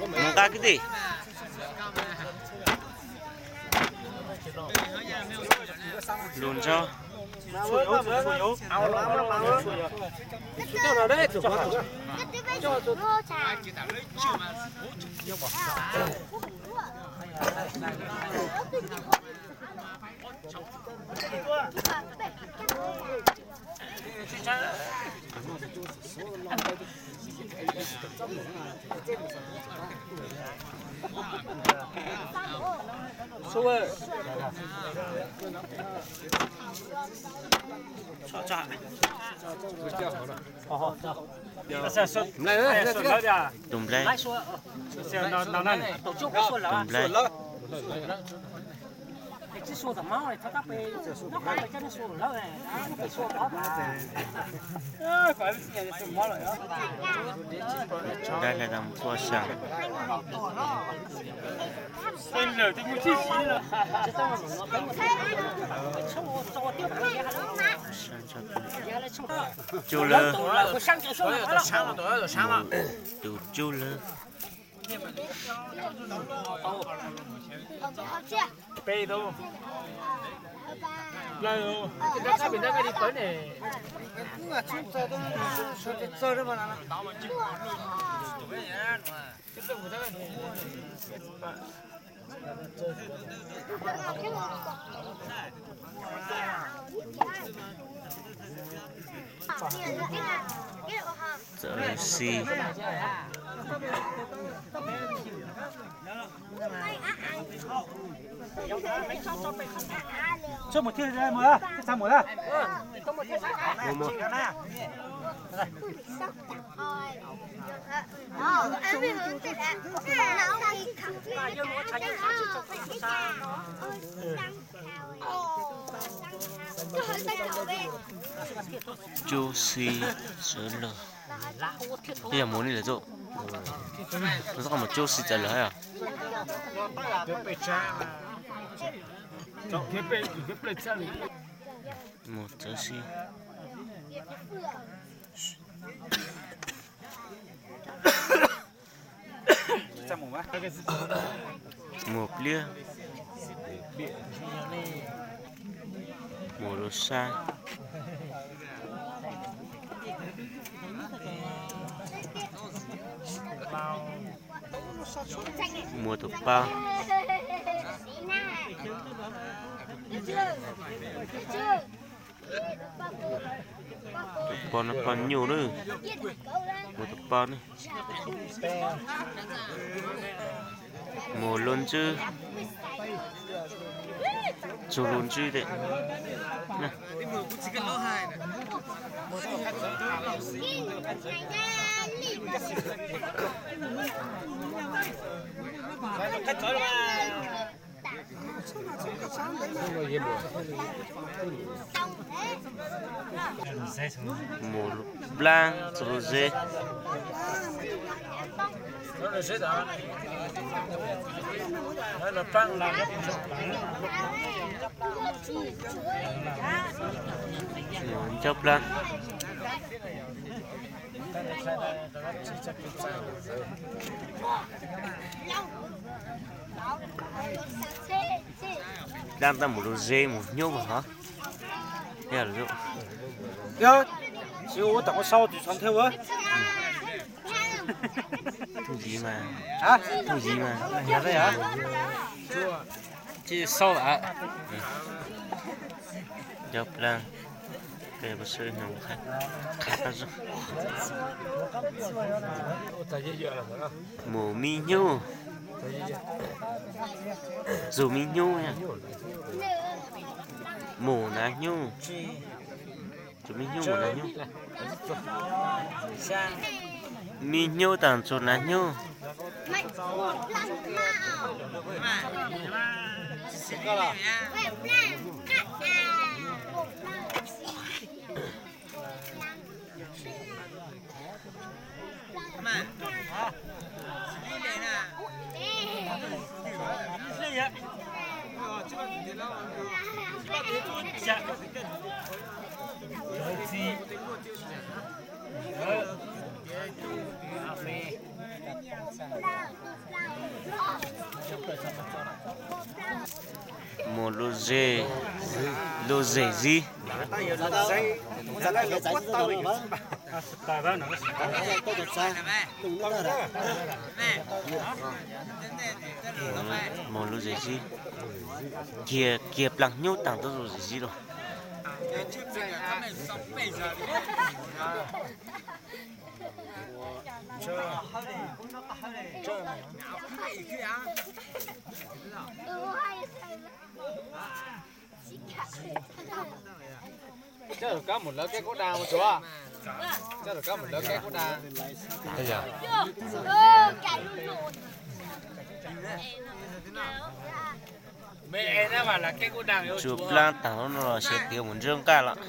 Mus nqa kwv tij. Lus ntso. Tus nplej. Tus nplej. Dab hlais tau mus tuaj xyoo. Cug lawg. Tus cug lawg. Txawm xis. Txhob mus thiab, mus, txhob mus lawm. Cub xis sawv lawm. Yog mus li lawm txuj. Mus txoj qab mus cub xis txawv lawm yom. Mus txawv xis. Mus pliab. Mus lub sab. Mus tus pab. Tus pog no pog nyuj lawm. Mus tus pog ne. Mus lub ntswb. Txug lub ntswb tiag. Mus lub plaab txug lub zeb. Ncauj plaab. Dlaab tau mus lug ze mus hnub hov. Yog, tsis ua tom ua sau tus xov nthe ua. Thooj yim mas, thooj yim mas. Tsis sau lawm. Cov plaag, peb ua sawb no qha qab zoo. Mus mi hnub, txug mi hnub, mus nav hnub, txug mi hnub mus nav hnub, mi hnub taag txug nav hnub. Ze, lus zem zib. Mus lus zem zib. Kiag, kiag plaag nyuj taag tuaj lus zem zib lawm. Coj tus kab mus lawv keb kub da mus tsuav. Coj tus kab mus lawv keb kub da. Tsuas plaab taag lub no los siav tiav mus ntsawj nqaj lawm.